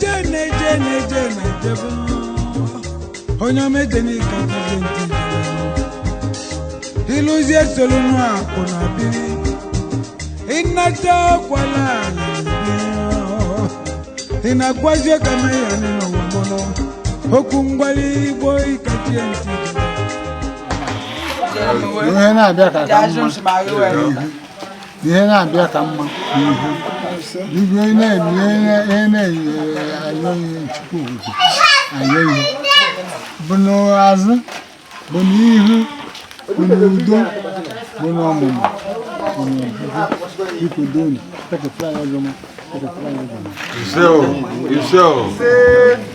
Na-eje na-eje na-eje na-ejebe onye ọma eje n'ịkachazi ntị ịlụzie solunu akụ na biri ịnata kwala ị na-akwazi ka ya n'ụwa mụnụ okwu mgbali igbo ịkachie ntị. Ihe na-abịa ka mma, ihe na-abịa ka mma n'ihu. Igwe na-eme ihe na-ayọ ihe Chukwu okike ayọ ihe bụ n'azụ, bụ n'ihu, bụ n'udo, bụ n'ọmụmụ, bụ n'ọgwụgwụ. Biko donu teketara ya ọzọ, teketara ya ọzọ. Ise o, ise o,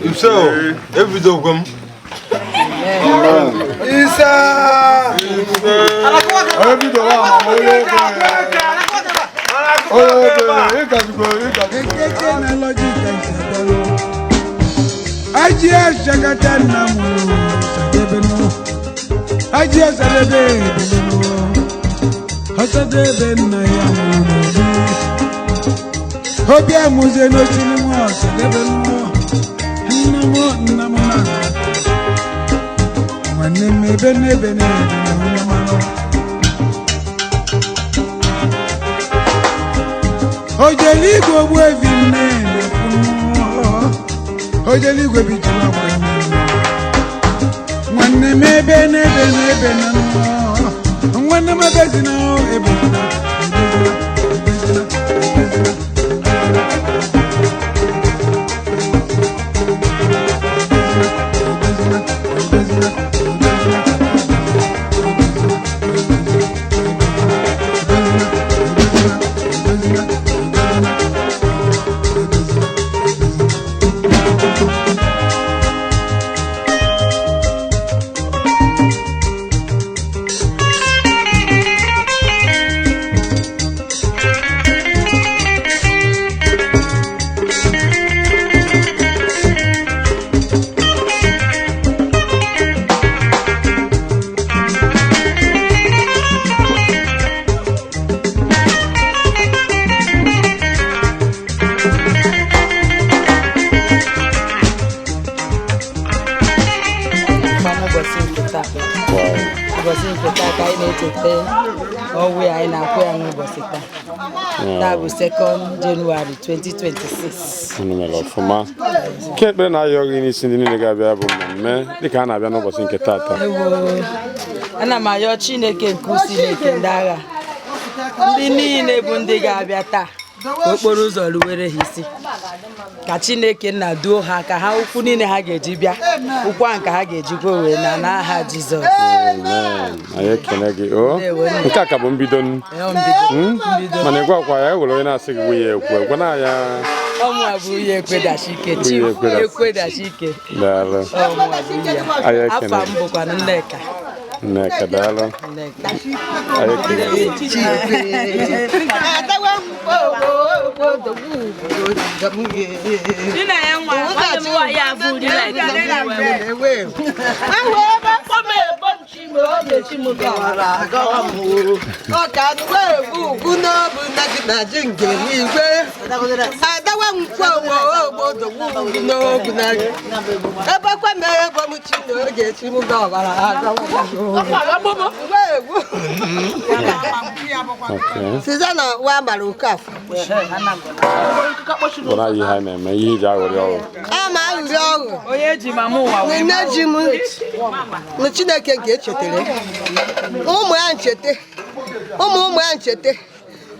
ise o, ebidogwe m. Ise. Ebidola amama onye okenye, onye okenye ịgazigbo ịgazigbo. Ekeke na lọjika nsadalo aji asakata nna m sadebenu aji asadebe ebelenu ọsadebe nna ya mụrụ obi amuzie n'osiri nwa ọsadebenu nna m nna m na nwanne m ebe n'ebe n'ebe na onye mmanụ ojeligwe ogbu evi nne na-ekwu ojeligwe bijila nwanne m nwanne m ebe n'ebe n'ebe na nnọọ nwanne m ebezina ebezina ebezina ebezina ebezina. Ebezina ebezina ebezina. Ebezina ebezina. Ụbọchị nke taa, ụbọchị nke taa ka anyị na-echeta ọnwụ ya. Anyị na-akwụ ya n'ụbọchị taa. Taa bụ 2nd Jenụwarị 2026. Unu mere ọfụma. Nke ekpere na-ayọ gị n'isi ndị niile ga-abịa bụ mmemme dịka a na-abịa n'ụbọchị nke taata. Ewo, ana m ayọ Chineke nke usi na ndị agha, ndị niile bụ ndị ga-abịa taa, ka okporo ụzọ ruwere ha isi, ka Chineke nna duo ha, ka ha ụkwụ niile ha ga-eji bịa, ụkwụ ahụ ka ha ga-ejikwa wee na n'aha Jizọs. Amen. Anyị ekene gị o. Ndewo, nne. Nke a ka bụ mbido n- Ee, ọ mbido. Mbido. Mana ịgwakwa ya ewere onye na-asị gị nwunye ekwe gwana ya. Ọmụa bụ nwunye Ekwedashike, Chief. Nwunye Ekwedashike. Ekwedashike. Daalụ. Ọmụa bụ nwunye ya. Anyị ekene. Afa m bụkwa Nneka. Nneka, daalụ. Nneka. Anyị ekene gị. Ebekwa mere ebo m chi na oge chi m gọbara. Okay. Suzana wa mara Okafọ. Gwara anyị ihe anyị na-eme, ihe iji aghọrị ọrụ. Ama aghụrị ọṅụ. Onye ji mama ụwa wee nne ji m na Chineke nke echetere ụmụ ya, ncheta ụmụ ụmụ ya, ncheta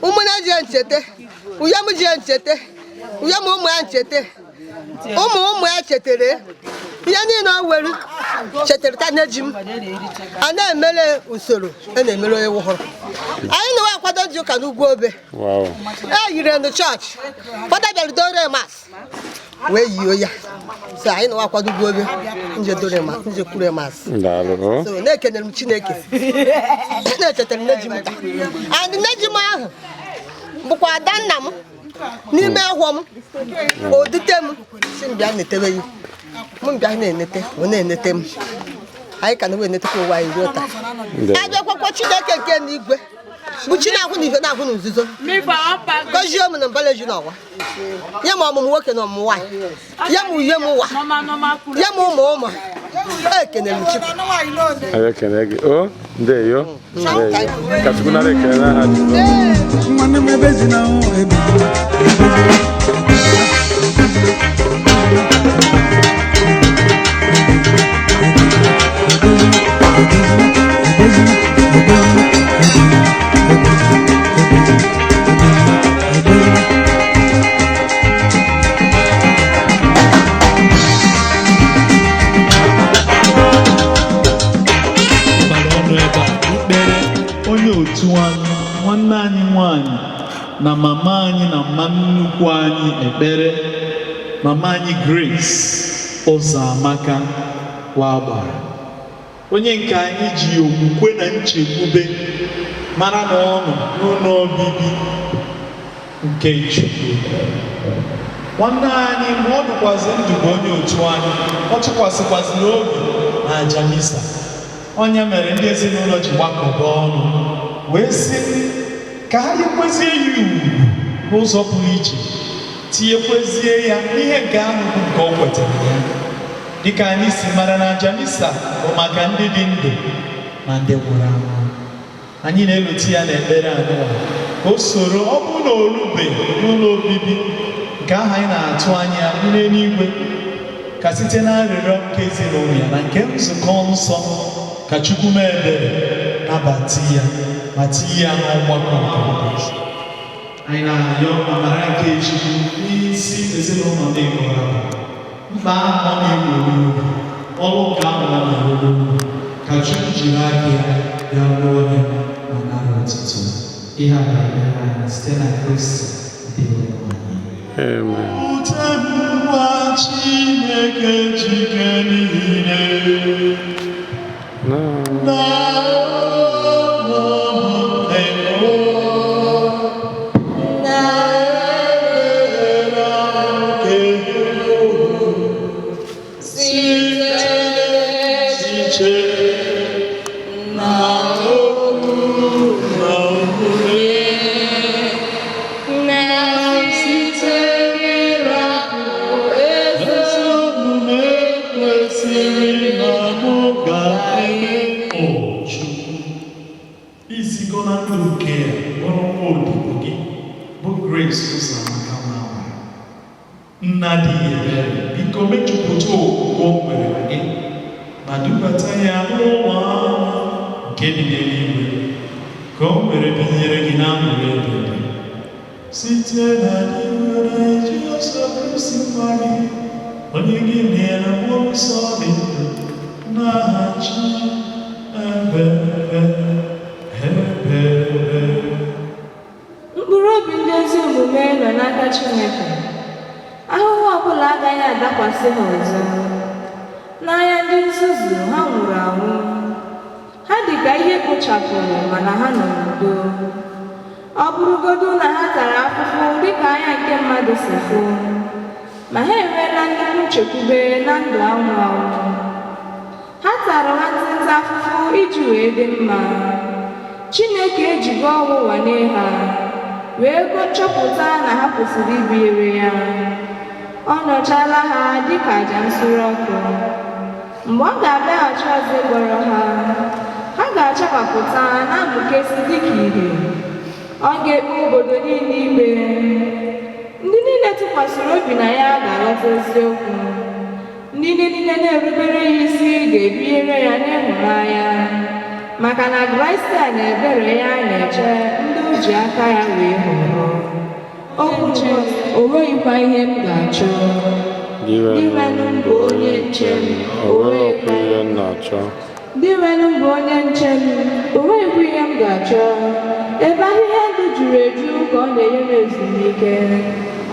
ụmụnne ji ya, ncheta ụyọm ji ya, ncheta ụyọm ụmụ ya, ncheta ụmụ ụmụ ya, chetere ihe niile o were chetara ta nne ji m. A na-emere usoro a na-emere onye wụhụrụ anyị na akwado ji ụka n'ugwu obe. E yiri nụ chọọchị, fada bịara dore mass wee yio ya. So anyị na akwado ugwu obe nje dore mass, nje kwure mass. Daalụ. So na-ekenere m Chineke na-echetara nne ji m taa. And nne ji m ahụ bụkwa ada nna m n'ime ahwọ m odute m si m bịa netewe ya, m bịa na-enete, ọ na-enete m. Anyị ka na wee netekwa ụwa anyị ruo taa. Abịakwakwa Chineke nke n'igwe bụ chi na-ahụ na ife na-ahụ na nzuzo gọzie m na mbala ji n'ọwa. Nye m ọmụmụ nwoke na ọmụmụ nwaanyị. Nye m uye m ụwa. Nye m ụmụ ụmụ. Ekenere m Chukwu. Anyị ekene gị. O, ndeyo. Ndeyo. Ka Chukwu nara ekele n'aha Jizọs. Nwanne m ebezina o, ebezina, ebezina. Bara ọnụ ebe a ikpere onye otu anyị, nwanne anyị nwanyị na mama anyị na mma nnukwu anyị ekpere, mama anyị Grace Ụzọamaka Wagbara, onye nke anyị ji okwukwe na nchekwube mara na ọ nọ n'ụlọ obibi nke Chukwu. Nwanne anyị, mgbe ọ dịkwazị ndụ bụ onye otu anyị, ọ tụkwasịkwazịrị obi na aja misa. Onye mere ndị ezinụlọ ji gbakọba ọnụ wee sị ka ha nyekwezie ya ugwu n'ụzọ pụrụ iche, tinyekwezie ya n'ihe nke ahụ bụ nke o kwetara ya. Dịka anyị si mara na aja misa bụ maka ndị dị ndụ na ndị nwụrụ anwụ, anyị na-eloti ya n'ekpere anyị ka o soro, ọ bụrụ na o rube n'ụlọ obibi nke ahụ anyị na-atụ anya n'eluigwe, ka site na arịrịọ nke ezinụlọ ya na nke nzukọ nsọ, ka Chukwu mee ebere nabata ya ma tinye ya n'ọgbakọ nke ụbọchị. Anyị na-arịọ amara nke Chukwu n'isi ezinụlọ na-ekọrọ mkpa ahụ ọ na-egbo n'obi, ọrụ nke ahụ ọ na-arụ n'obi, ka Chukwu jiri aka ya bịa rụọ ya ma nara otuto. Ihe a ga-emere anyị site na Kristi dị Onyenwe anyị. Amen. Ute nwa Chineke jike niile Na na O Chukwu, isigo na ndụ nke ya bụrụ nwa odibo gị bụ Grace Ụzọamaka Nwagbara. Nna dị ebere, biko mejupụta okwukwe o nwere na gị ma dubata ya n'ụlọ ahụ nke dị n'eluigwe, ka o were binyere gị na aṅụrị ebebe site na n'ime Jizọs Kristi nwa gị, onye gị na mmụọ nsọ dị ndụ n'aha chi ebebe ebebe. Mkpụrụ obi ndị ezi omume nọ n'aka Chineke. Ahụhụ ọbụla agaghị adakwasị ha ọzọ. N'anya ndị nzuzu, ha nwụrụ anwụ. Ha dị ka ihe kpochapụrụ, mana ha nọ n'udo. Ọ bụrụgodu na ha tara afụfụ dịka anya nke mmadụ si fụ, ma ha enweela nnukwu nchekwube na ndụ anwụ anwụ. Ha tara nwantịntị afụfụ iji wee dị mma. Chineke ejigo ọnwụ nwalee ha wee chọpụta na ha kwesịrị ibinyere ya. Ọ nọchala ha dịka àjà nsure ọkụ. Mgbe ọ ga-abịaghachi ọzọ ịkpọrọ ha, ha ga-achawapụta na-amụkesị dịka ìhè. Ọ ga-ekpe obodo niile ikpe. Ndị niile tụkwasịrị obi na ya ga-aghọta eziokwu. Ndị niile na-erubere ya isi ga-ebinyere ya n'ịhụnanya, maka na Kraịst na ebere ya na-eche ndị o ji aka ya wee họrọ. Okwu Chineke, o nweghịkwa ihe m ga-achọ. Dinwenụ bụ onye nche m, o nweghịkwa ihe m na-achọ. Dinwenụ bụ onye nche m, o nweghịkwa ihe m ga-achọ. Ebe ahịhịa ndụ juru eju ka ọ na-enye m ezumike.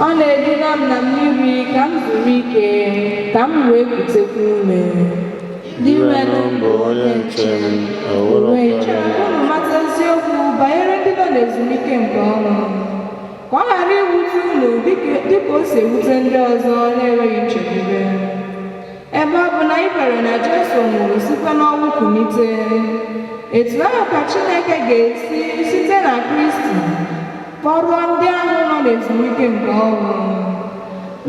Ọ na-eduga m na mmiri ka m zuru ike, ka m wee kutekwa ume. Dinwenụ bụ onye nche m, o nweghịkwa ihe m Unu mata eziokwu banyere ndị nọ n'ezumike nke ọnwụ, ka ọ ghara iwute unu dịka o si ewute ndị ọzọ na-enweghị nchekwube. Ebe ọ bụ na ị kwere na Jesu nwụrụ site n'ọnwụ kulite, etu ahụ ka Chineke ga-esi site na Kristi Kpọrọ ndị ahụ nọ n'ezumike nke ọnwụ.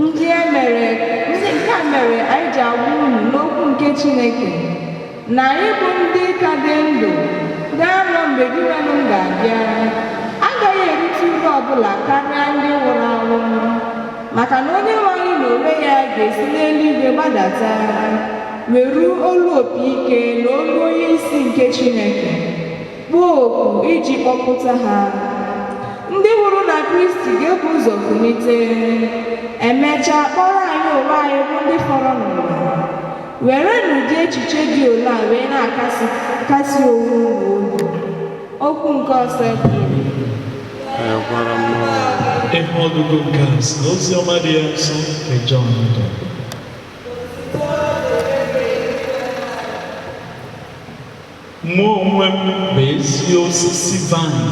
Ndị e mere ndị nke a mere anyị ji agwa unu n'okwu nke Chineke na anyị bụ ndị ka dị ndụ ga-anọ mgbe Dinwenụ ga-abịa agaghị erite uru ọbụla karịa ndị nwụrụ anwụ, maka na onye nwe anyị n'onwe ya ga-esi n'eluigwe gbadata, were olu opi ike na olu onye isi nke Chineke kpọọ oku iji kpọpụta ha. Ndị nwụrụ na Kristi ga-ebu ụzọ kulite, emechaa kpọrọ anyị onwe anyị bụ ndị fọrọ n'ụwa. Were n'ụdị echiche dị ole a wee na-akasi kasi onwe unu obi. Okwu nke Osebụrụwa. Ekwara mmụọ. Ihe ọgụgụ nke a si n'ozi ọma dị ya nsọ nke Jọn dere. Mụ onwe m bụ ezi osisi vaịn,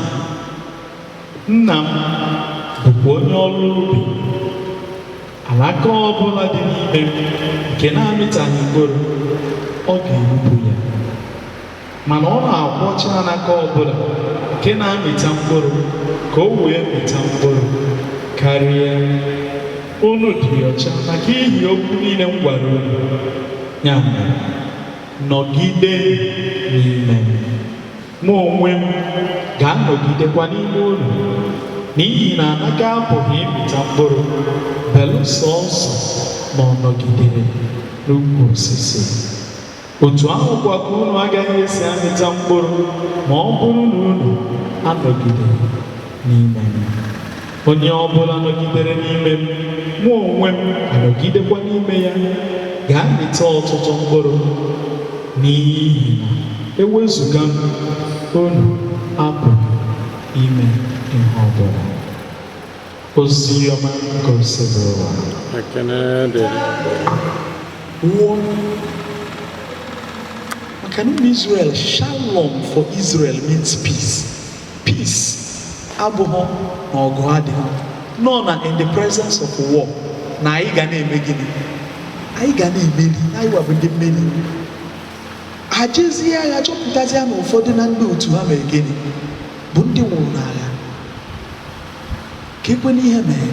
nna m bụkwa onye ọrụ ubi. Alaka ọbụla dị n'ime m nke na-amịtaghị mkpụrụ, ọ ga-egbupụ ya. Mana ọ na-akwọcha alaka ọbụla nke na-amịta mkpụrụ ka o wee mịta mkpụrụ karịa. Unu dị ọcha maka ihi okwu niile m gwara unu. Ya mere, nọgide n'ime m. Mụ onwe m ga-anọgidekwa n'ime unu, n'ihi na alaka apụghị ịmịta mkpụrụ belụsọsọ ma ọ nọgidere n'ukwu osisi. Otu ahụkwa ka unu agaghị esi amịta mkpụrụ ma ọ bụrụ na unu anọgidere n'ime m. Onye ọbụla nọgidere n'ime m, mụ onwe m anọgidekwa n'ime ya, ga-amịta ọtụtụ mkpụrụ, n'ihi na ewezuga m, unu apụghị ime ihe ọbụla. Ozi ọma nke Osebụrụwa. Ekene dịrị. Nwụọ maka na ụmụ Israel, shalom for Israel means peace. Peace abụghị na ọgụ adịghị, nọ na in the presence of war na anyị ga na-eme gịnị? Anyị ga na-emeri. Anyị wabụ ndị mmeri. Ha jezie agha, chọpụtazie na ụfọdụ na ndị otu ha mere gịnị? Bụ ndị nwụrụ n'agha. Ka ekwe n'ihe mere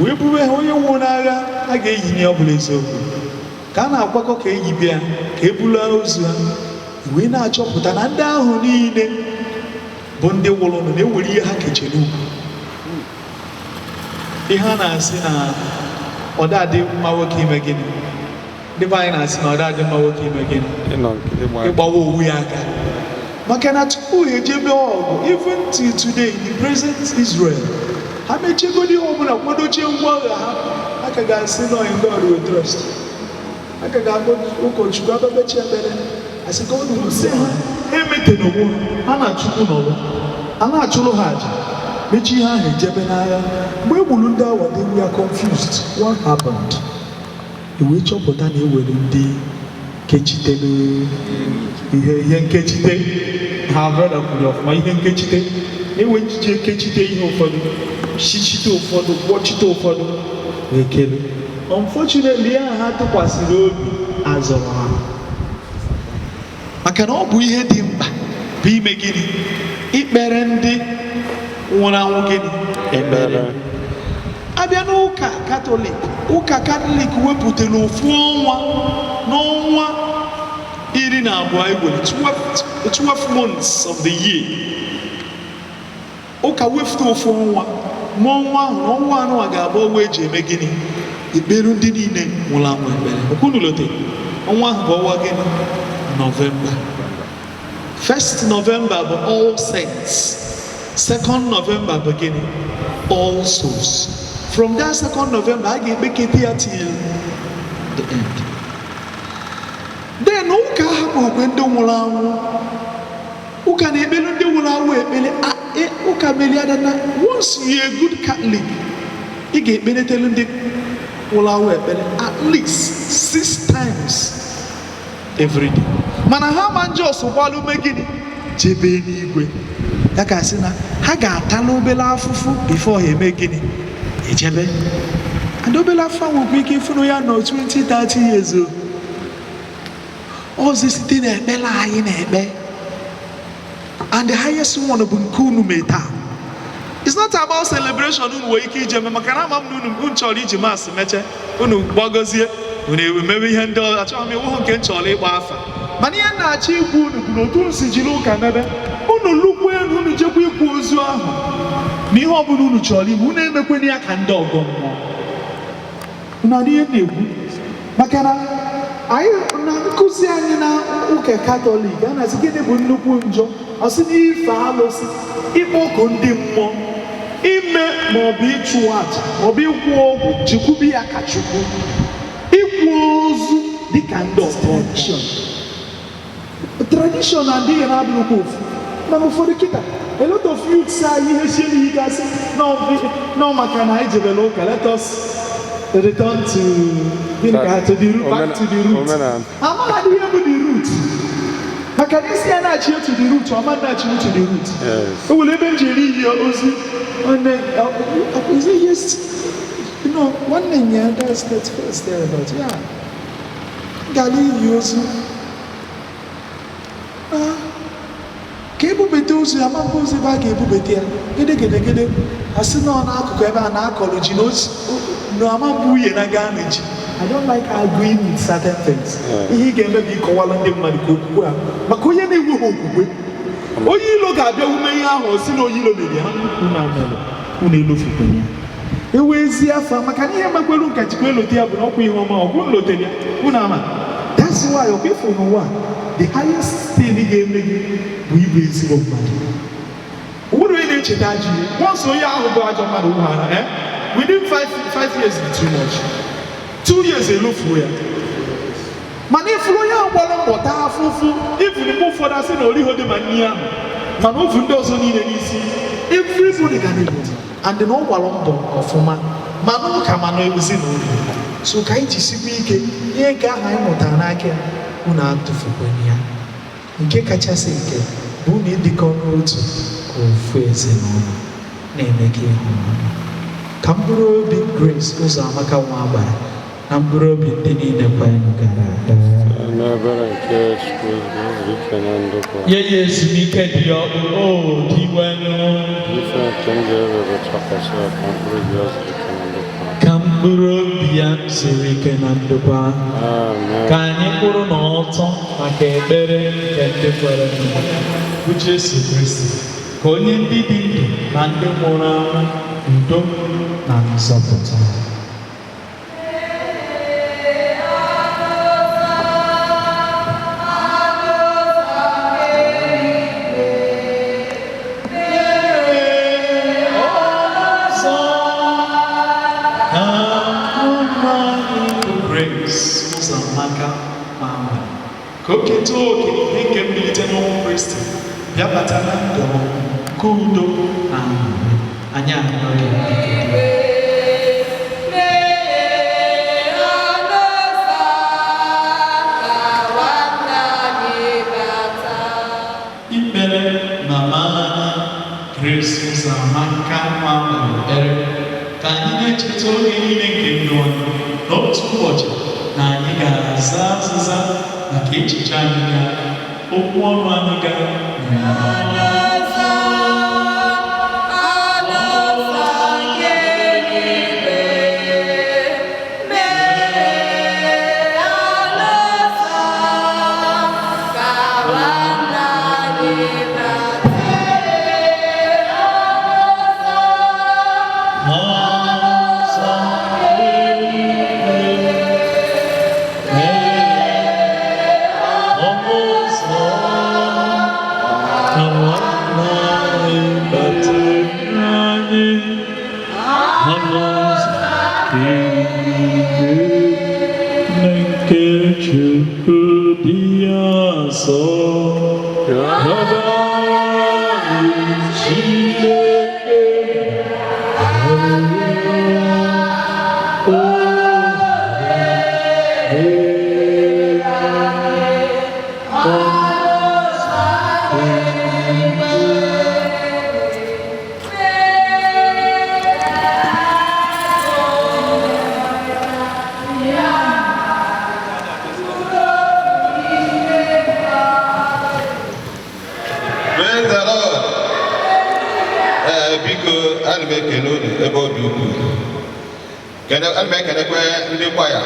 wee bube ha, onye nwụrụ n'agha a ga-eyi ihe ọ bụla eziokwu ka a na-akwakọ ka eyi bịa ka e bulu ozu ha, wee na-achọpụta na ndị ahụ niile bụ ndị nwụrụ na-ewere ihe ha keche n'ukwu. Ihe a na-asị na ọ dadị mma nwoke ime gịnị? Ndị be anyị na-asị na ọ dadị mma nwoke ime gịnị? Ịnọ nkịtị gba. Ịgbawa owu ya aka, maka na tupu ha ejebe ọgụ, even till today in the present Israel, ha mechegodi ihe ọbụla, kwadochie ngwa agha ha, a ka ga-asị nọ in God we trust. A ka ga-akpọ ụkọchukwu ababechi ekpere, asị God will sị ha. Ha emete n'onwe ha, ha na Chukwu nọrọ, a na-achụrụ ha aja, mechie ihe ahụ, ejebe n'agha. Mgbe e gburu ndị awa, they were confused. What happened? E wee chọpụta na ewere ndị kechitere ihe nkechite ha. Brother kwuru ọfụma, ihe nkechite na-ewe njiji ekechite ihe ụfọdụ, shichite ụfọdụ, gwọchite ụfọdụ, wee kele. Unfortunately, ya ha tụkwasịrị obi azọrọ ha, maka na ọ bụ ihe dị mkpa bụ ime gịnị? Ikpere ndị nwụrụ anwụ gịnị? Ekpere. Abịa n'ụka Katọlik, ụka Katọlik wepụtara ofu ọnwa n'ọnwa 12 egwere, 12 months of the year. Ụka wepụta ofu ọnwa, ma ọnwa ahụ na ọnwa anụ a ga-abụ ọnwa eji eme gịnị? Ekpere ndị niile nwụrụ anwụ ekpere. Okwunulote ọnwa ahụ bụ ọnwa gịnị? Nọvemba. First November bụ All Saints, second November bụ gịnị? All Souls. From that second November, a ga-ekpekete ya till the end. Then ụka ahapụghịkwe ndị nwụrụ anwụ. Ụka na-ekpere ndị nwụrụ anwụ ekpere. Ụka merie adana, once you are a good Catholic, ị ga-ekperetelu ndị nwụrụ anwụ ekpere at least six times every day. Mana ha ma njọs gbalụ ume gịnị jebe n'igwe ya, ka sị na ha ga-atala obere afụfụ before ha eme gịnị? Ejebe. And obere afụfụ ahụ nwekwa ike ịfụnụ ya nọ 20 30 years o. Ọzọ, site n'ekpere anyị na-ekpe, and the highest one bụ nke unu mee taa. It's not about celebration. Unu nwere ike ije mee, maka na ama m na unu chọrọ iji mass meche unu gbagozie, unu emewe ihe ndị ọzọ. Achọghị m iwu nke m chọrọ ịgba afa, mana ihe m na-achọ ikwu unu bụ na otu unu si jiri ụka mebe unu lukwa elu, unu jekwa ikwu ozu ahụ na ihe ọbụla unu chọrọ ime, unu emekwana ya ka ndị ọgọ mmụọ. Unu anụ ihe m na-ekwu? Maka na anyị na nkụzi anyị na ụka Katọlik, a na-asị, gịnị bụ nnukwu njọ? Ọ sị na ife alụsị, ịkpọku ndị mmụọ, ime maọbụ ịchụ aja maọbụ ịkwụ ọgwụ, chekwube ya ka Chukwu, ịkwụ ozu dịka ndị ọgọ. Tradition adịghị na-abụrụkwa ofu, mana ụfọdụ kịta, a lot of youths anyị, ihe sie n'ihe gasị nọ maka na anyị jebere ụka. Let us return to gịnị ka, to the root, back to the root. Omenala. Amaghị ihe bụ the root, maka na isi ya na-achị to the root, ọma na-achị to the root. O nwere ebe m jere iyi ozu nwanne, is it yes, no, nwanne ya, that's 31st thereabout. Ya gara iyi ozu. Ah, ka ebubete ozu ya, mamba ozu ebe a ga-ebubete ya, gede gede gede, asị nọ n'akụkụ ebe a na-akọrọ ji na ozu na ama mbụ nwunye na gaa na ji. I don't like arguing with certain things. Ihe ị ga-eme bụ ịkọwara ndị mmadụ ka okwukwe ha, maka onye na-enweghị okwukwe, onye ilo ga-abịa wume ihe ahụ, o si na onye ilo mere ya. Unu amelụ unu elofukwenye ya ewe ezi afa, maka na ihe mekwelu nka jikwa elote ya bụ na ọkwa ihe ọma ọgwụ nlotere ya. Unu ama, that's why ọkwa ịfụ n'ụwa, the highest thing ga-eme gị bụ ịbụ ezigbo mmadụ. O nwere onye na-echeta ajọ ihe. Once onye ahụ bụ ajọ mmadụ wụghara, eh, within 5 years is too much, 2 years elofuo ya. Mana ifuru onye ahụ gbara mbọ taa afụfụ, ifuru mgbe ụfọdụ asị na oriho dị ma nri ahụ, mana ofu ndị ọzọ niile n'isi, everybody ga na-elote and na ọ gbara mbọ ọfụma, ma n'ụka ma n'ezinụlọ. So ka anyị jisikwa ike ihe nke ahụ anyị mụtara n'aka ya, unu atụfukwana ya. Nke kachasị nke bụ na ịdịkọ n'otu ka ofu ezinụlọ na-emekọ ịhụnanya. Ka mkpụrụ obi Grace Ụzọamaka nwa agbara na mkpụrụ obi ndị niile kwenụ gara aga N'ebere nke Chukwu zuru ike na ndokwa. Nye ya ezumike dị ọkpụ o diwenụ. Ife nke m ga-ewere chakwasị ya, ka mkpụrụ obi ya zuru ike na ndokwa. Ka mkpụrụ obi ya zuru ike na ndokwa. Amen. Ka anyị kwụrụ n'ọtọ maka ekpere nke ndị kwere nụ, bụ Jesu Kristi, ka onye ndị dị ndụ na ndị nwụrụ anwụ udo na nzọpụta. Ọzọ, ka nwanne anyị bụ Grace Ụzọamaka Mama, ka o keta oke n'ihe nke mbilite n'ọnwụ Kristi, bịa bata na ndụ nke udo na aṅụrị. Anyị arịọ gị, biko. Mee ọnụ ụzọ ka nwanne anyị bata. Ikpere mama anyị Grace Ụzọamaka nwa ekpere, ka anyị na-echeta oge niile nke ndụ anyị n'otu ụbọchị na anyị ga-aza azịza maka echiche anyị ga, okwu ọnụ anyị ga na Ọnụ ụzọ, ọnụ ụzọ nke eluigwe, mee ọnụ ụzọ ka nwanne anyị bata. Ọnụ ụzọ eluigwe, mee ọnụ ụzọ ka nwanne anyị bata anyị ọnụ ụzọ eluigwe nke Chukwu dị asọ, ebe anyị Chineke. Ekene unu ebe ọ dị ukwuu. Ana m ekenekwe ndị kwaya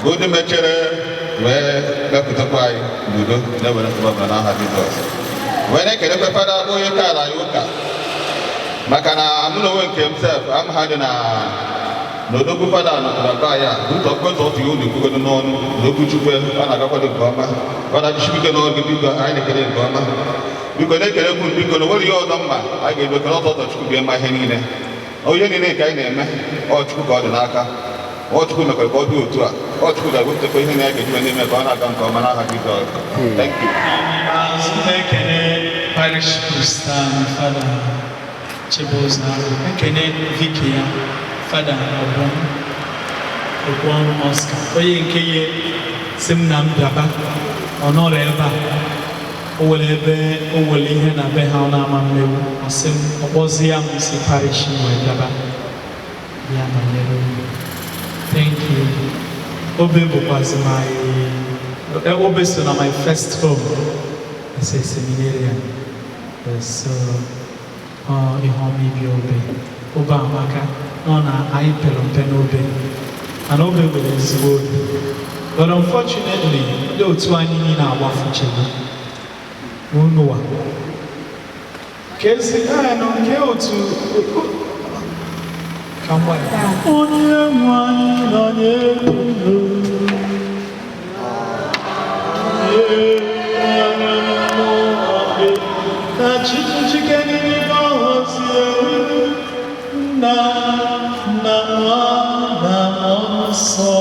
bụ ndị mechere wee mepụtakwa anyị n'udo na-ewere nsogbu ọbụla n'aha Jizọs. Wee na-ekenekwe Fada bụ onye kaala anyị ụka, maka na mụ na onwe nke m sef ama ha dị na n'odogwu. Fada nọtara be anyị a ụzọ mkpesa otu ihe unu ekwugodo n'ọnụ na okwu Chukwu ọ na-agakwado nke ọma. Fada, jisibike n'ọrụ gị, biko. Anyị na-ekele nke ọma, biko, na-ekelekwu, biko, na onwere ihe ọzọ mma anyị ga-eme ekele ọzọ ọzọ. Chukwu ga-eme ihe niile. Ihe niile nke anyị na-eme, ọ Chukwu ka ọ dị n'aka. Ọ Chukwu mekwara ka ọ dị otu a. Ọ Chukwu ga-ewepụtakwa ihe na ya ga-eji wee na-eme ka ọ na-aga nke ọma n'aha Jizọs. Thank you. N'ikpeazụ, na-ekene parish priest anyị, Fada Chibuzo, ekene vicar ya, Fada Obom Okwuọnụ Oscar, onye nke ihe si m na m bịaba. Ọ nọrọ ebe a, o nwere ebe o nwere ihe na be ha ọ na-ama mmewu. Ọ sị m ọ kpọzie ya, m si parish wee bịaba bịa nọnyere unu. Thank you. Obe bụkwazi my Obe so na my first home as a seminarian. So ọ ihe ọma ibi Obe. Obe amaka nọ na anyị pere mpe n'Obe, mana Obe nwere ezigbo obi. But unfortunately, ndị otu anyị niile agbafuchego n'ụwa ka ezi nọ nke otu ka mgbe onye nwe anyị nọnyere unu. Ka Chukwu n'ime ọhụzie Nna na Nwa na Mmụọ Nsọ.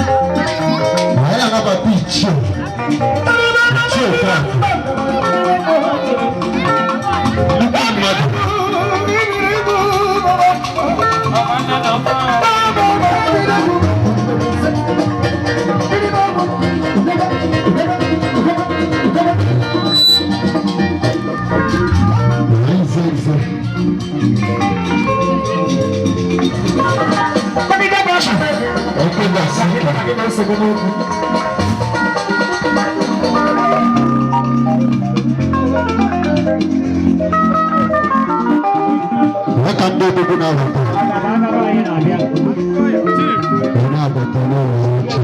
Anyị na-anabata Ichie Frank, nnukwu mmadụ. Nze nze. Ọkụ ga-asị. Nwata ndị odogwu na-abata. Ọ na-abata n'ụlọ oche.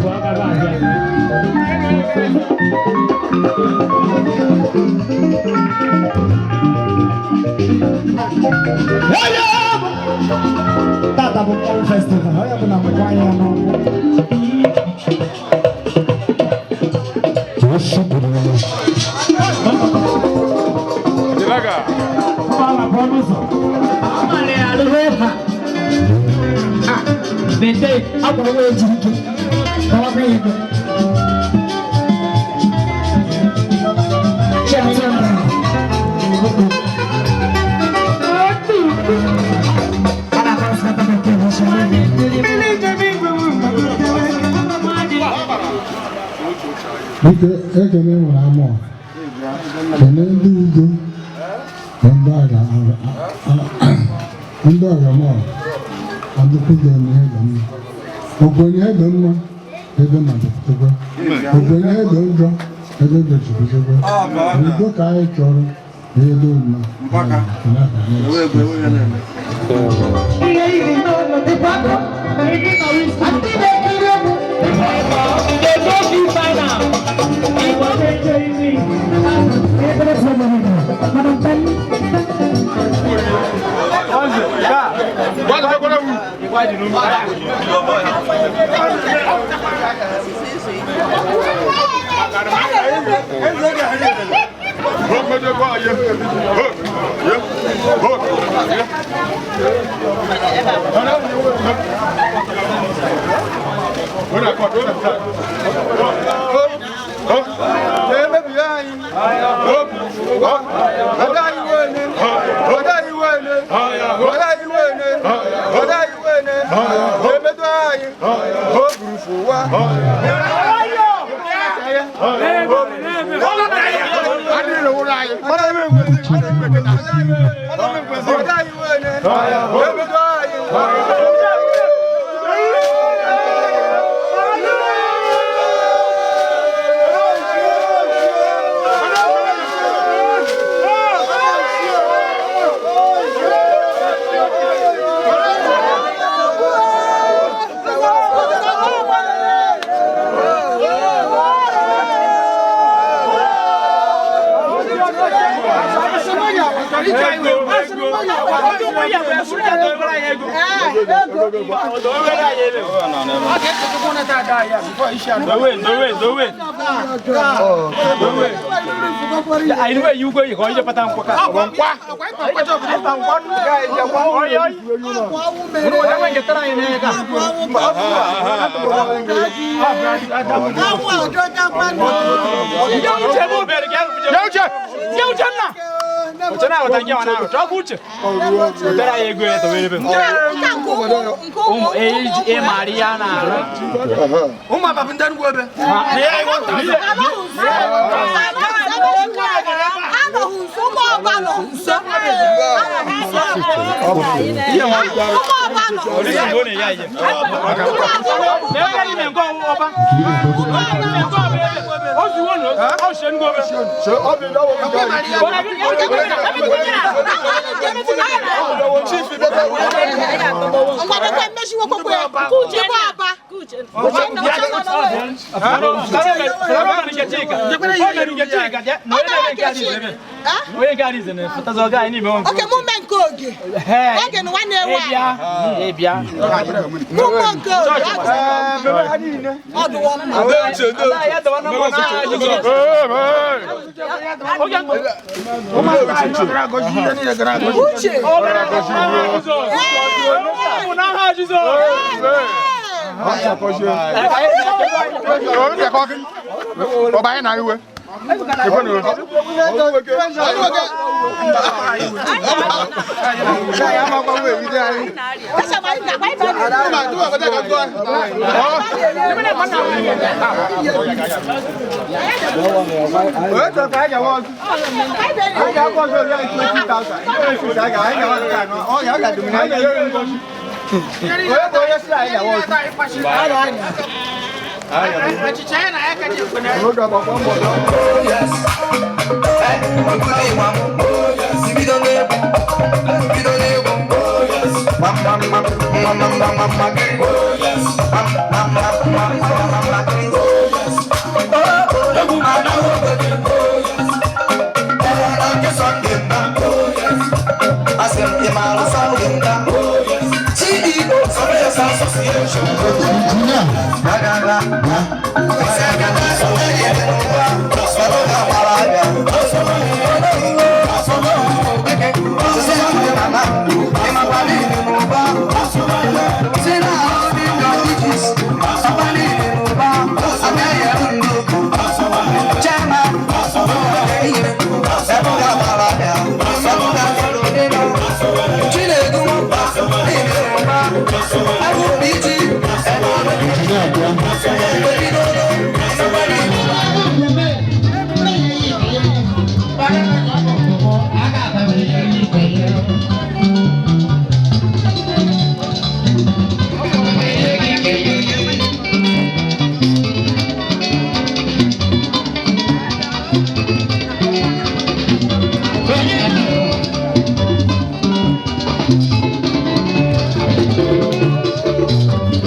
Tata bụ mmọnwụ festival, onye ọbụla nwekwa anya n'ọnwụ. Osu buru ya. Ụgbọala pụọ n'ụzọ. Bete, akwụrụ nwa ejiri ike. Kọwakwa ya ego. Chiatụ ọbụla. A na-akpọ osikapa bekee n'isi. Biko, ekele nwere ama, kene ndị udo na ndị agha, ndị ọgamọ adịkwugo n'ihe dị mma, ogwenye ihe dị mma ebe mmadụ pụtakwa, ogwenye ihe dị njọ ebe gbochipụtakwa. Udo ka anyị chọrọ, ihe dị mma. Ihe iri n'ụlọ dịkwa akọ. Ndị na-ekiri egwu. They go be final. Igbo na-eche isi. Ebere Madam Penny. Okay, mume nke oge. Oge na nwanne wa. Mume nke oge. Ọdụwọ mma. Uche. Thank you.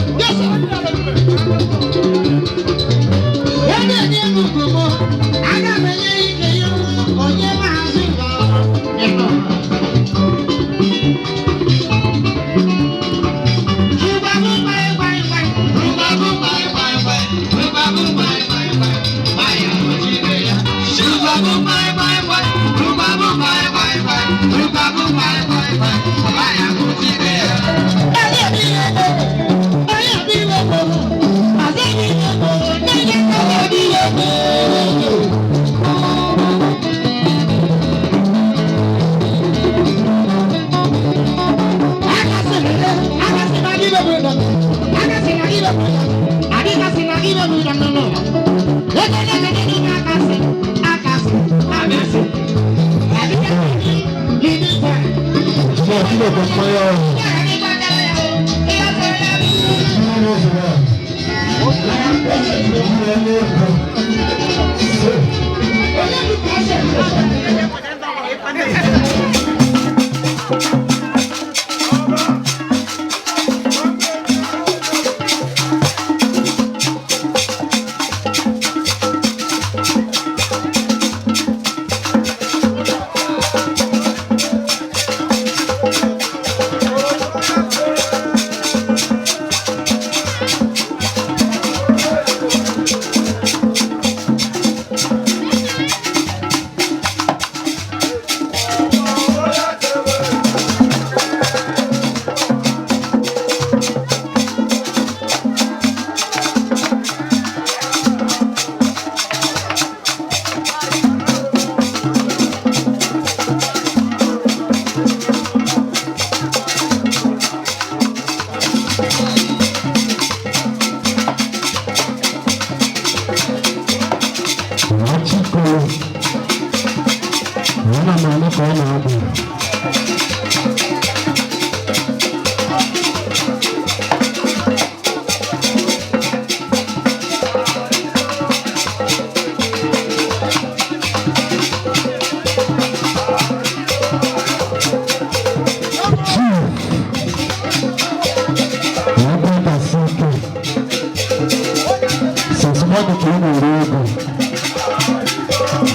Mmiri na-ezoro ọha. Mmiri na-ego. Nwachukwu, ana m anụ ka ọ na-abụ. Chief, ebe gasị ike, sọsọmọdụ ka ị na-eri ego.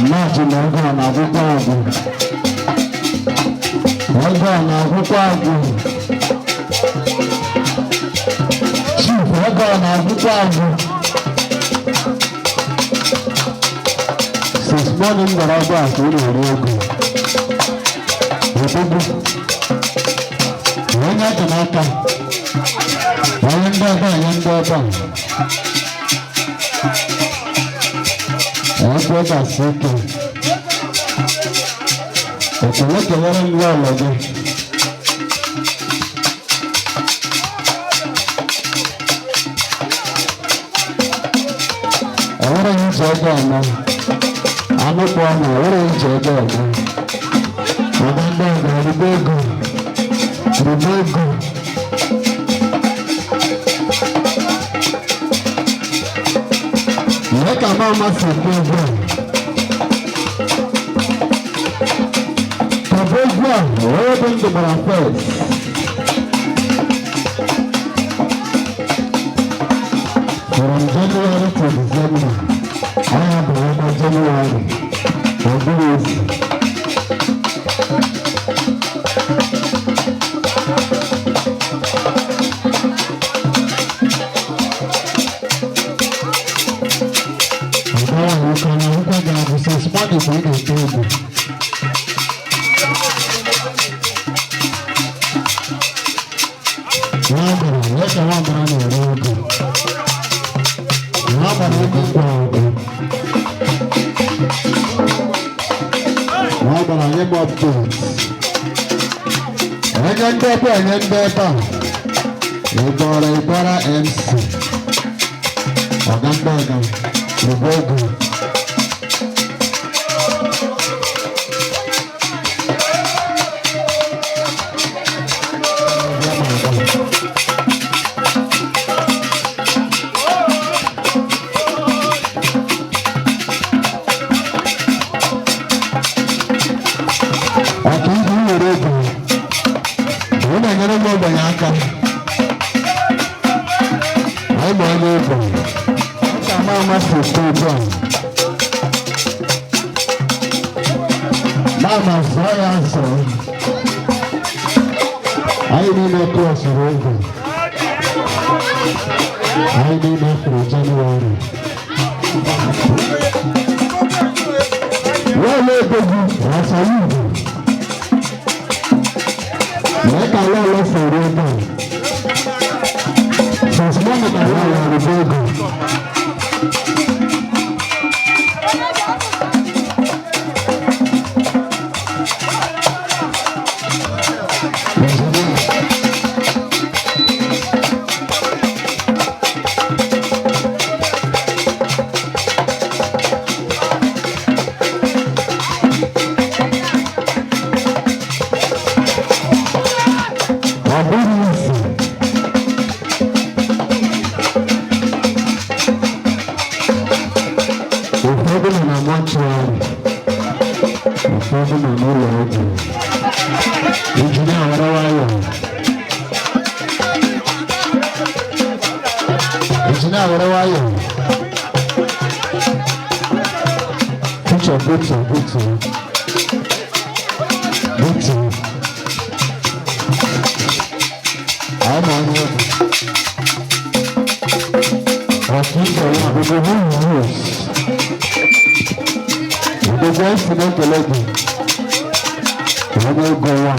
Mmadụ na ego a na-agwụkwa agwụ. Ego a na-agwụkwa agwụ. Chief, ego a na-agwụkwa agwụ. Since morning m gara ebe a ka ị na-eri ego. Odogwu. Onye atụ n'aka. Onye ndị ebe a, onye ndị ebe a. Ebe gasị ike. Ekele kelere m lọlọ gị. Enwere m iji ego eme. Anụ kpọọ na enwere m iji ego eme. Ọga ndị ọga ribe ego. Ribe ego. Lee ka mama si ekwu egwu a. Tọba egwu a wee ebe ndụ gbara fes. From January to December, anyị abụrụ na January, ọ bụghị ezi. Ọgaghị ahụka na akwụkwọ ga-abụ sị Spanish ị na-ete egwu. Nwabara, lee ka nwabara na-ere ego. Nwabara ego ngwa ọgụ. Nwabara nye m update. Onye ndị ebe onye ndị ebe a. Ịbọrọ ịbọrọ MC. Ọga ndị ọga. Ribe ego. Ọka ibu nwere ego. Ọ na-enyere m ogbenye aka. Anyị ma onye ego. Ọ ka ama ama si eto ugbu a. Mama zụọ ya azụ. Anyị niile krọsịrị ego. Anyị niile fụrụ Jenụwarị. Wọ́n ego gị rasara igwe. Mee ka lọlọ fere ego a. Since morning ka lọlọ rube ego. Engineer. Ọ bụghị izu. Ụfọdụ nọ na mortuary, ụfọdụ nọ n'ụlọ ọgwụ. Injinia, were nwayọọ. Injinia, were nwayọọ. Future, butu, butu. Butu. Anyị ma onye bụ. Ọkaikpe ya obodo news. Obodo esi na-ekele gị. Onye ego nwa.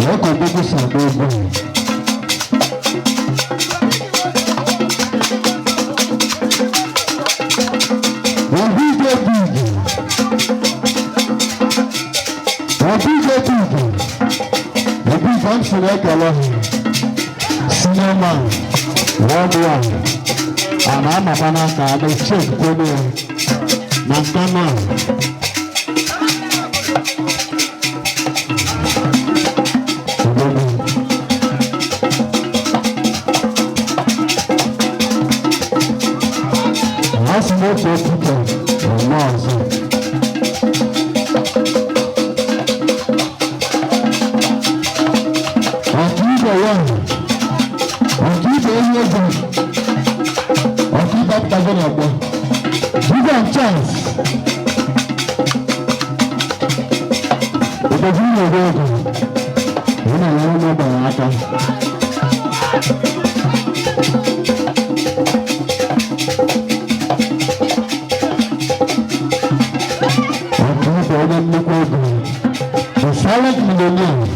Lee ka odogwu si agba egwu a. Obi dey big. Obi dey big. Obi ka m siri ekele ha. Senior man, worldwide. A na-amakwa n'aka a na-eche kwene ya na nke man. Odogwu. A sị na otu okwute eme ọzọ. Ọkaibe ya, ọkaibe ihe ego, ọkaibe apụtago n'ọgbọ. Give am chance. Obodo na-ere ego, ị na-enyere ụmụ ogbenye aka. Ọkaibe onye nnukwu ego, the silent millionaire.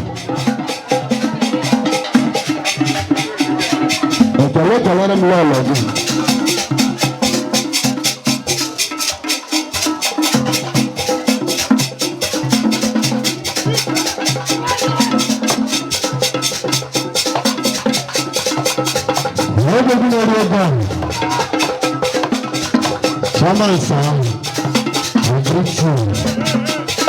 Ekele kelere m lọlọ gị. Ego gị na-eri ego ahụ. Chioma Nsa ahụ. I greet you.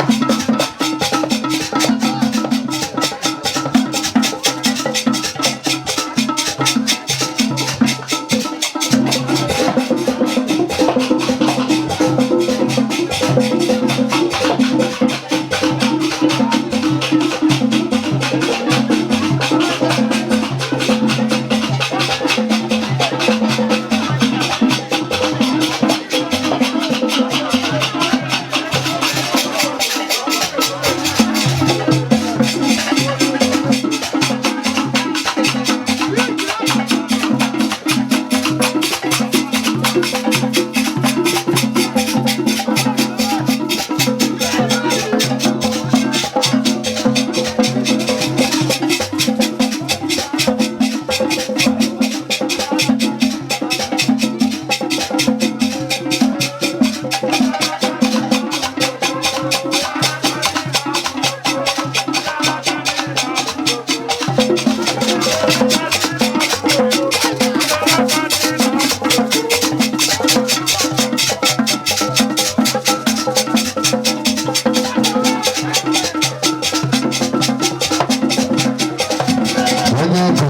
Onye ego,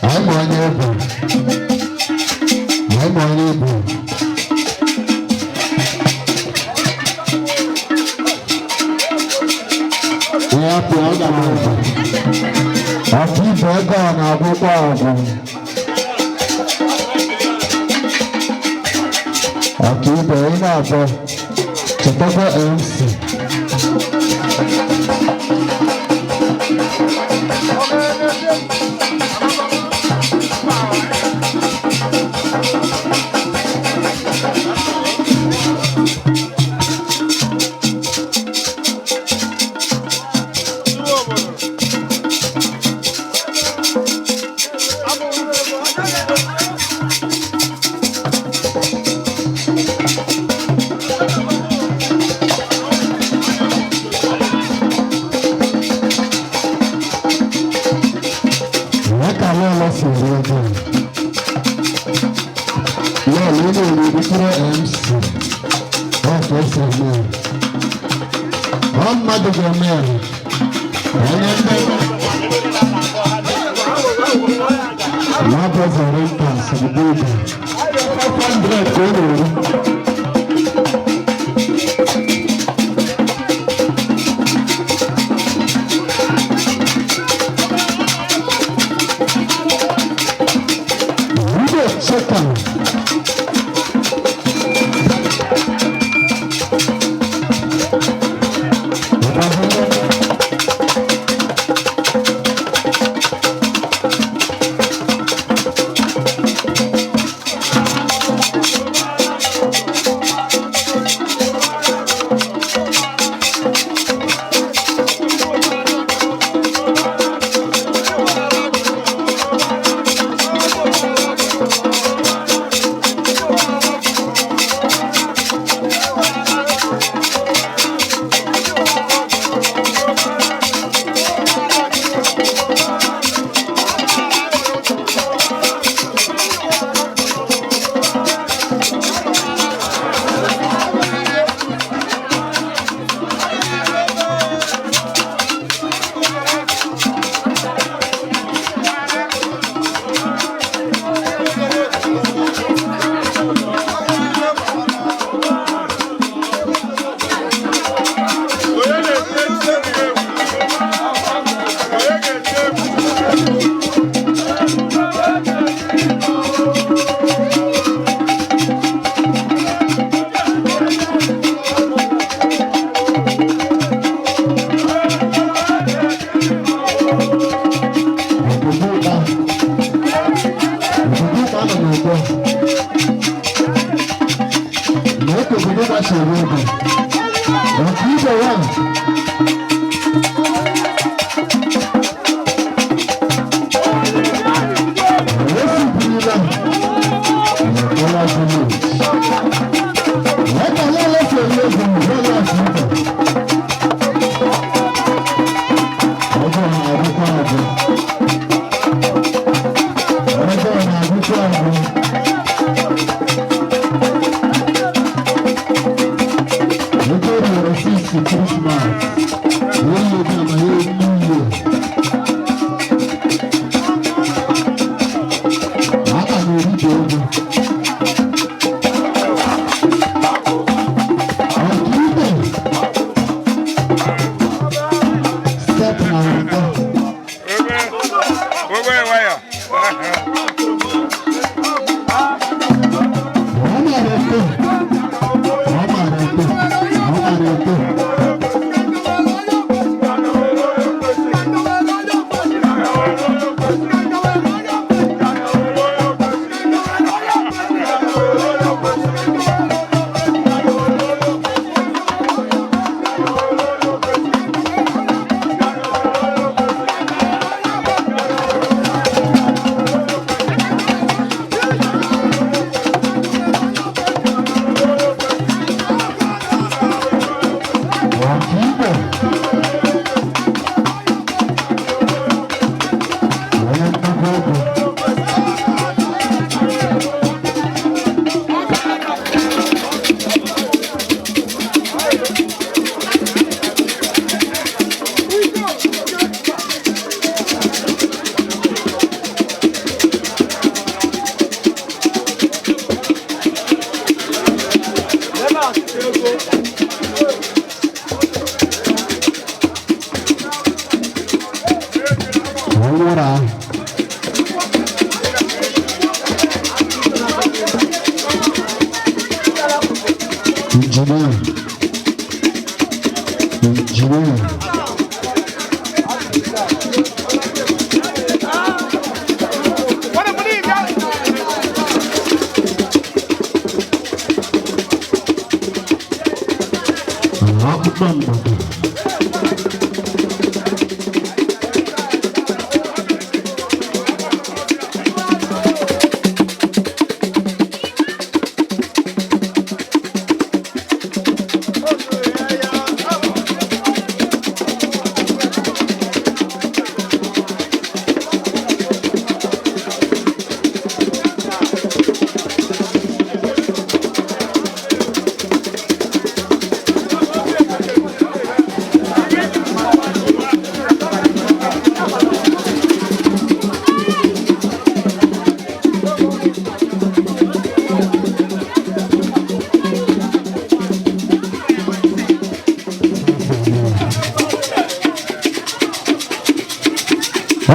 anyị ma onye ego, anyị ma onye ego. Ihe apụ ọ ga na-agwụ. Ọkaibe ego a na-agwụkwa agwụ. Ọkaibe ị na-abụ chetakwa MC. Ọ mmadụ ga-eme ya. Onye ndị Nwabueze Rentals bụ ego 500 ka ọ na-eri. Ndị cheka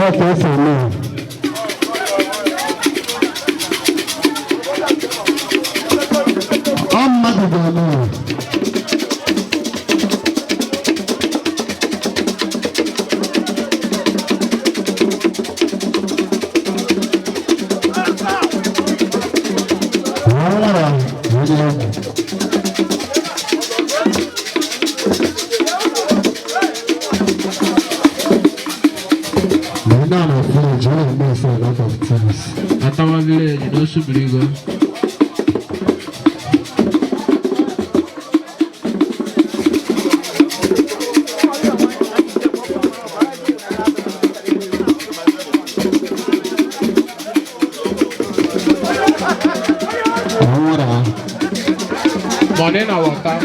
Ọ ka esi eme ya. Ọ mmadụ ga-eme ya. Nwere onye egwu. Mgbe na village, ọ na-eme ese a lot of things. Atawa village n'Osubirigo. Nwere Money na water.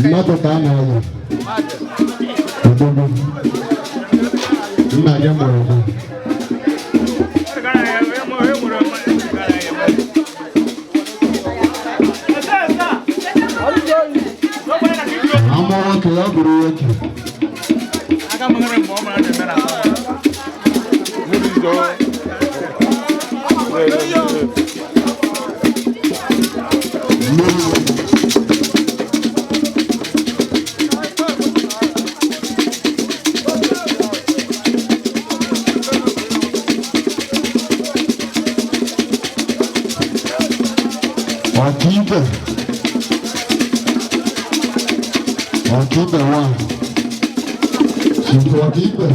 Mmadụ ka a na-ayọ. Odogwu. Nna gị mụrụ gị. Amụ nwoke ya bụrụ nwoke. Ọkaibe. Ọkaibe one. Chief Ọkaibe.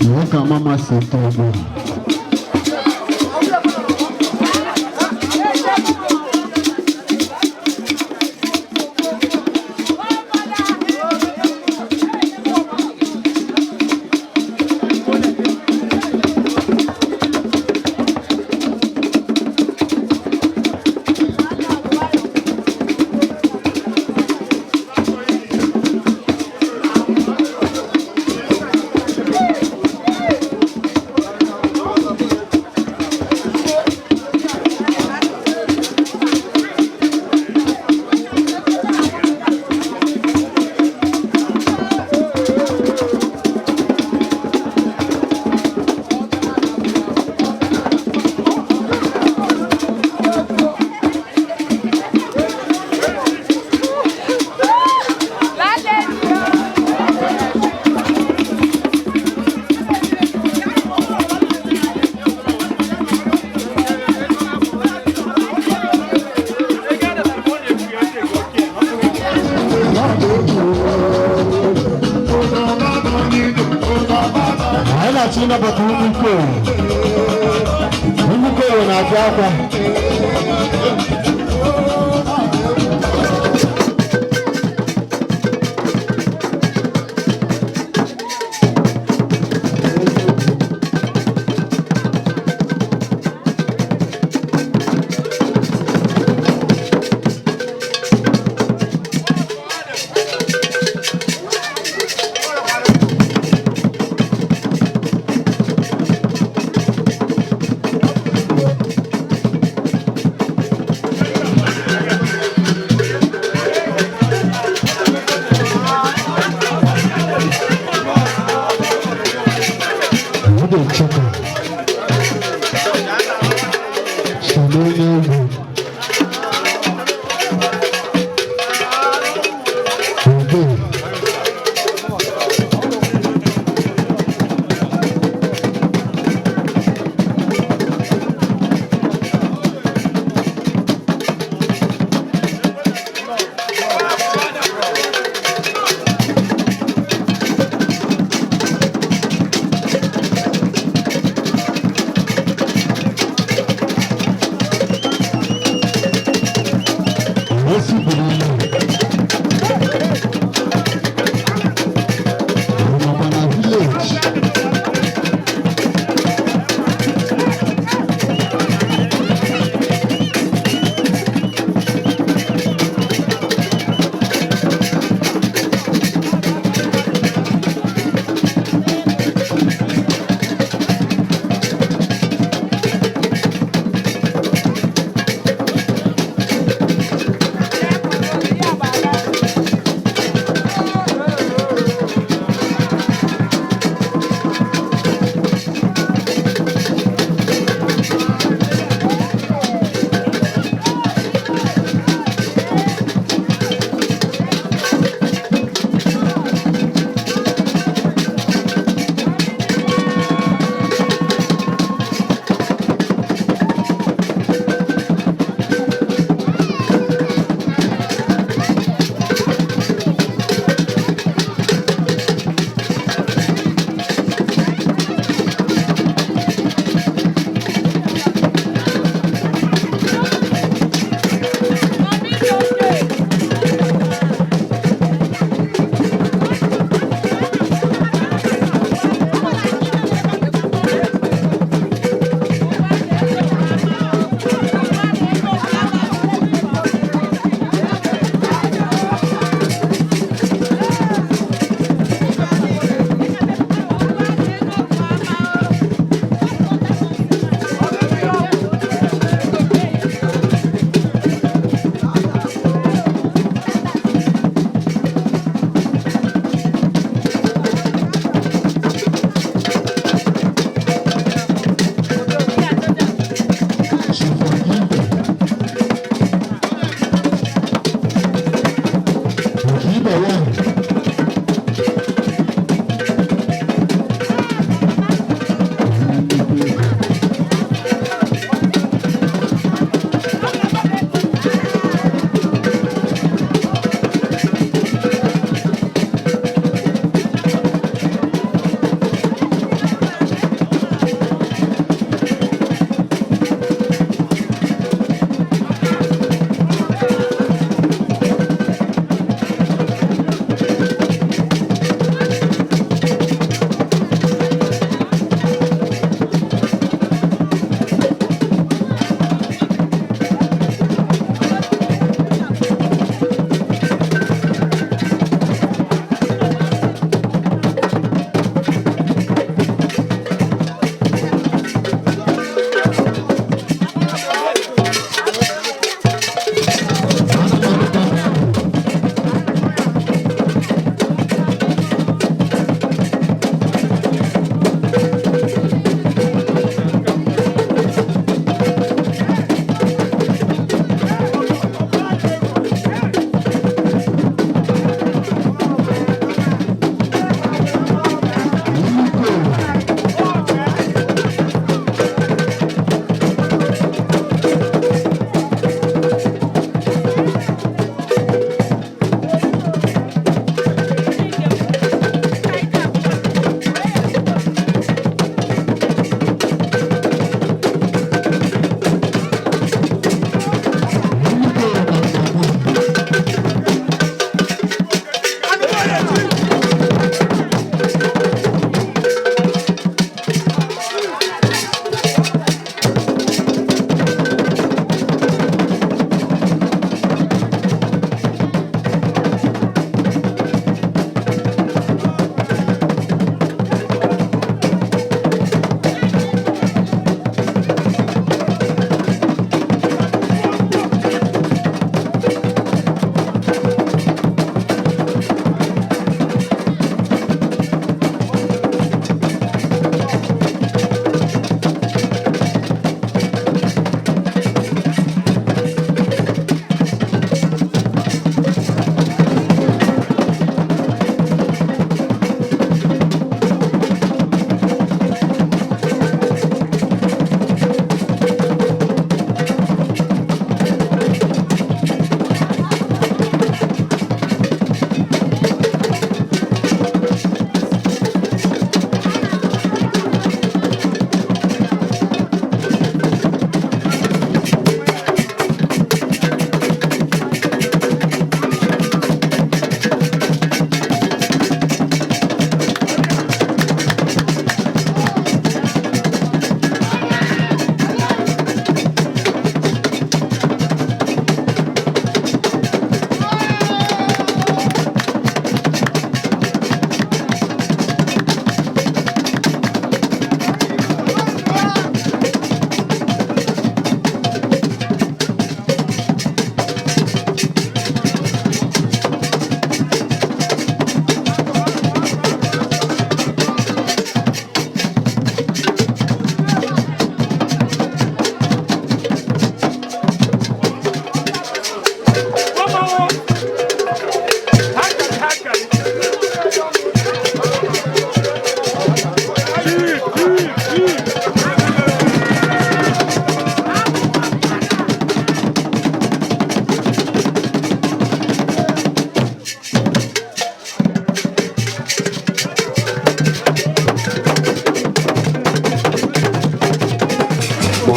Nwoke mama si tọ ọgbọ. Na-achọ ịnabata ụmụ ikowu. Ụmụ ikowu na-abịa akwa.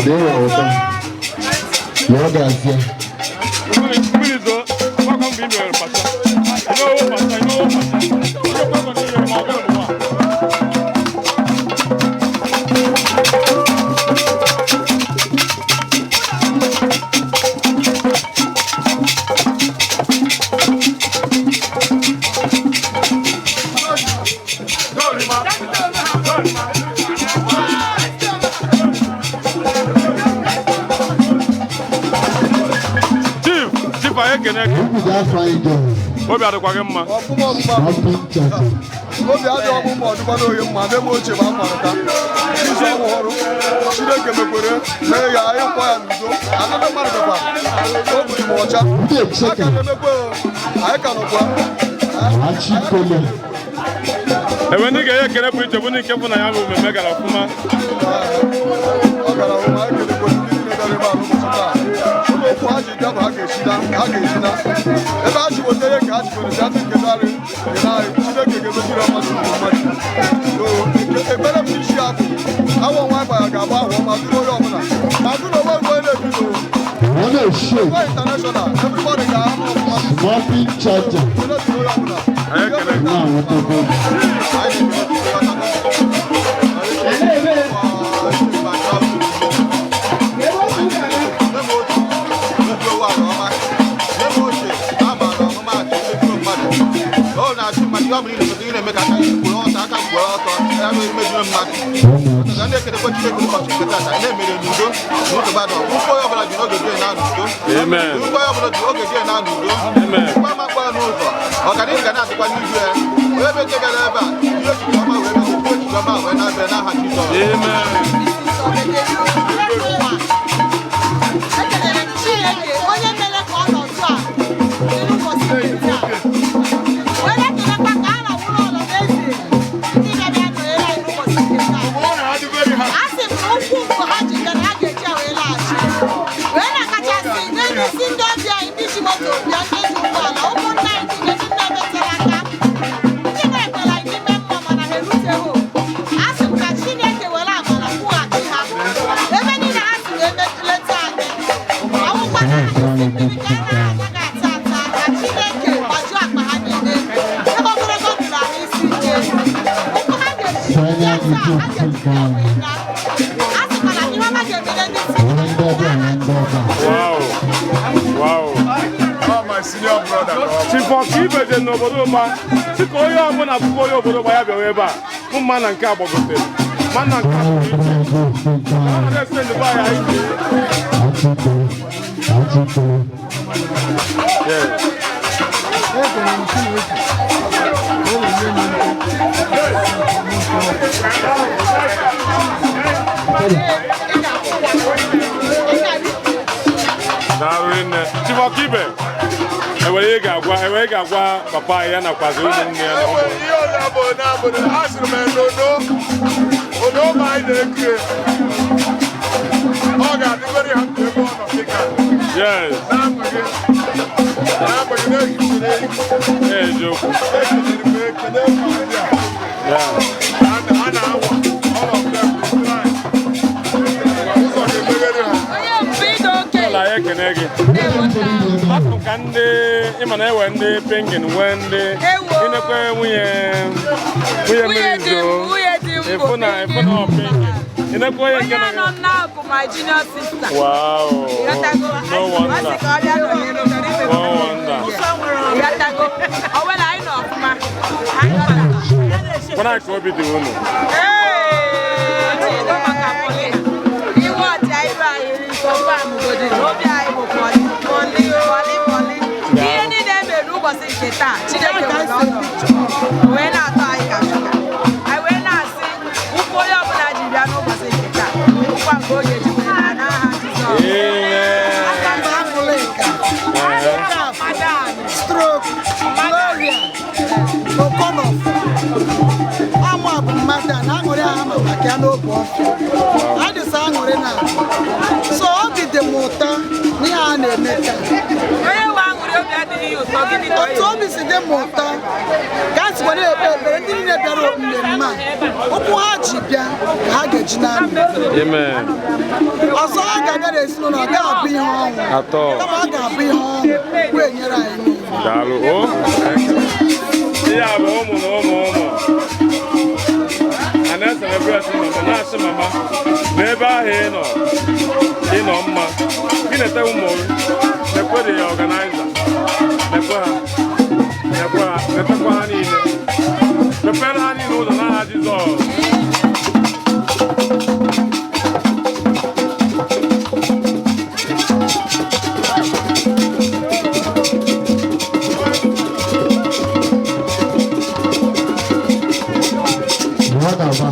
Money na water. Ya gazie. Mmiri zoo, agbakọ mgbe ị mere pata. Ị know pata, ị know pata. Onye kwekọ na ihe ma ọ bụrụ n'ụwa. Chief, Chief, anyị ekene gị. Obi ga-afọ anyị jọrọ. Obi adịkwa gị mma. Ọfụma ọfụma. Happy church. Obi adị ọmụmụ ọdụkwa n'oge mma ebe m ochie ma amalata. Izu ọgwụ ọrụ Chineke mekwere mee ya anyị kwọ ya n'udo. Anọdụ mmadụ bịakwa obi dị m ọcha. Aka na-emekwe o, anyị ka nọkwa. Achikolo. Enwe ndị ga-enye ekele pụrụ iche bụ ndị nke bụ na ya bụ mmemme gara ọfụma. Ọ gara ọfụma, anyị kelekwere ndị niile bịara ebe a n'ụbọchị taa. Ụlọ okwu ha ji bịa bụ ha ga-echina, ha ga-echina. Ebe ha ji weta ihe ka ha ji were bịa ndị nke narị nke narị Chineke ga-emeziri ha mmadụ kwuru mmadụ. So, ekpere m n'isi ya bụ awọ nwa agbara ga-abụ ahụ ọma dịrị onye ọbụla. Ma dụ na onwe mgbe na-ebi n'ụwa. Ọ na-eshake. Ekwe international, everybody ga-ama ọfụma. Happy church. Na water go. Amen. Amen. Ọganihu ga na-adịkwa n'ihu ya onye bekee gara ebe a ihe echiche ọma wee bịa ihe echiche ọma wee na-abịa n'aha Jizọs. Ekelere m Chineke onye mere ka ọnọdụ a dị n'ụbọchị nke taa. Wee na-ekelekwa ka a na-awụrụ ọlọ n'eze ndị na-abịa nọnyere anyị n'ụbọchị nke taa. A sị m na ụkwụ mgbe ha ji bịa na ha ga-eji ya wee laghachi. Wee na-akachasị n'elu isi ndị ọbịa anyị ndị ji moto bịa, ndị ji ụgbọala, ụmụnna anyị niile ndị na-emetara aka, ndị na-ekwere anyị n'ime mmụọ mana ha eruteghị. A sị m ka Chineke were amara kwụghachi ha ebe niile ha si wee leta anyị. Ọnwụkwa na ha ga-esi mmiri ka a na-anaghị ata ata, ka Chineke gbajuo akpa ha niile ebe ogologo ndụ na ahụ isi ike. Ụkwụ ha ga-eji Sanya bịa taa, ha gị ga-eji ya wee laa. A sịkwara na ihe ọma ga-emere ndị si Ndị ọbịa na ndị ọbịa. Wow. Wow. Chief Ọkaibe je n'obodo ụgba sị ka onye ọbụla bụkwa onye obodo ụgba ya bịawa ebe a mụ mma na nke a gbagotere ma na nke a pụrụ iche. Ọ na-ese ndị be anyị anyị ji. Achikolo. Achikolo. Yes. Ekele m Chineke ka o wee nye m ike. Daalụ rinne. Chief Ọkaibe, enwere ihe ị ga-agwa enwere ihe ị ga-agwa papa anyị ya nakwazi ụmụnne ya na ụmụ Ihe ọzọ bụ na abụrụ asịrị m n'odo odo ma anyị na-eke ọ ga-adịgoro ya ndụ ebe ọ nọ dịka Yes. n'agbanyeghị na-ehichiri Eziokwu. Ekelere m ekele famili a. Yeah. Ha na-awa all of them try. Ụzọ ga-emeghere ha. Ụlọ anyị ekene gị. Afọ ka ndị ịma na enwe ndị pengin nwee ndị ịnekwe nwunye nwunye mmiri zoo nwunye di m bụ ịfụ na ịfụ na ọ pengin ịnekwe onye nke Onye nọ nọ n'akụ my junior sister. Wow. Ịghọtago? No Ọ sị wonder. ka ọ bịa nọnyere m. No wonder. Ịghọtago? Ọ nwere anyị nọ ọfụma. Anyị nọ na- Kwana ka obi dị unu. Ee, Chido maka Paulina. Iwe ọcha ibe anyị confirm godi na obi anyị bụ pọli pọli pọli pọli. Ihe niile e mere n'ụbọchị nke taa, Chineke nwere ọnọdụ. O wee na-atọ anyị ka shuga. Anyị wee na-asị ụkwụ onye ọbụla ji bịa n'ụbọchị nke taa, ụkwa nke oge ji wee laa n'aha Jizọs. Stroke, Gloria, Okonof, amụ a bụ mmadụ a na aṅụrị a ama maka ya n'oge ọfịa. Adịsa aṅụrị na so obi dị m ụtọ n'ihe a na-eme taa. Onye nwe aṅụrị obi adịghị ya ụtọ gịnị ka Otu obi si dị m ụtọ ka a sikwa na-ekpe ekpere ndị niile bịara mmemme a, ụkwụ ha ji bịa ka ha ga-eji na-abịa. Amen. Ọzọ ha ga-abịa n'ezinụlọ, ọ ga-abụ ihe ọnwụ Atọ. kama ọ ga-abụ ihe ọnwụ wee nyere anyị niile. Daalụ o. Ihe a bụ ụmụ na ụmụ ụmụ. A na-eselebreti mama, na-asị mama n'ebe ahụ ị nọ, ị nọ mma. Gị na-ete ụmụ gị, nekwe dị ya ọganaiza, nekwe ha, nekwe ha, netekwa ha niile. Mepere ha niile ụzọ n'aha Jizọs. Ya gaba.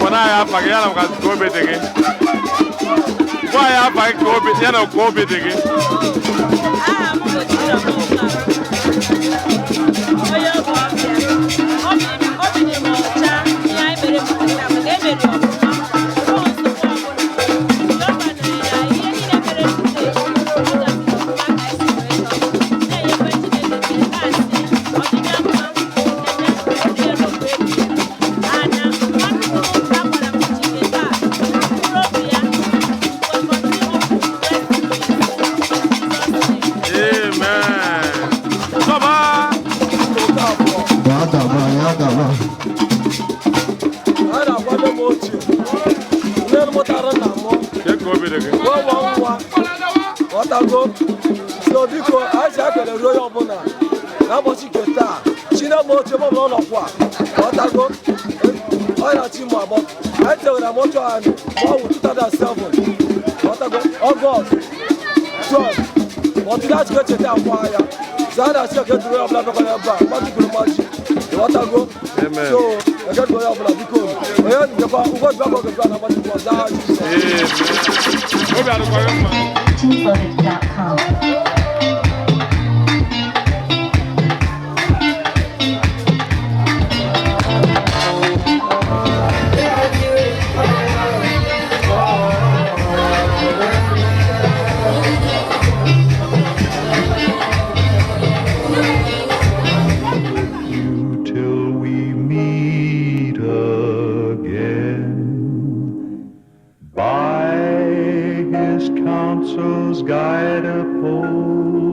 Gwana anyị afa gị ya na ka obi dị gị. Gwa anyị afa gị ka obi ya na ka obi dị gị. Aha m bụ Chioma Okafor, onye ọgọ ọbịa. Obi dị m ọcha ihe anyị mere maka taa, maka emere ọfụma. Enweghị nsogbu ọbụla. Jehova nọnyere anyị. Ihe niile mere today, ọ gaziri ọfụma ka anyị si wee chọọ. Na-enyekwa Chineke ekele, na-asị ọdịda mma na-enye mgbe ebighị ebi. Ana nwanne m nwoke agbara m Chike taa, mkpụrụ obi ya will continue to rest in peace. In Jesus' name. Amen. Sọba. Ya gaba, ya gaba. A na-akwado m otu nne m mụtara nna m. Kee ka obi dị gị? Ụmụ nwa ghọtago. So biko, anyị si ekele ruo onye ọbụla n'ụbọchị nke taa. Chineke otu ebe ọbụla ọ nọkwa, ghọtago, ọ na-achị mụ agbọ. Anyị tewere moto anyị ma ọ wụ 2007, ghọtago, Ọgọst 12, ọtụtụ achịkọ echeta akwa ya. So a na-asị eke duru onye ọbụla bịakwara ebe a, mmadụ kwuru mmaji, ghọtago. Amen. So eke duru onye ọbụla, biko, onye njekwa ụgwọ dịbakọ oge na mmadụ kwuru ọzọ aha Jizọs. Obi adịkwa gị mma. Teamloaded.com. Till we meet again. By his counsel's guide uphold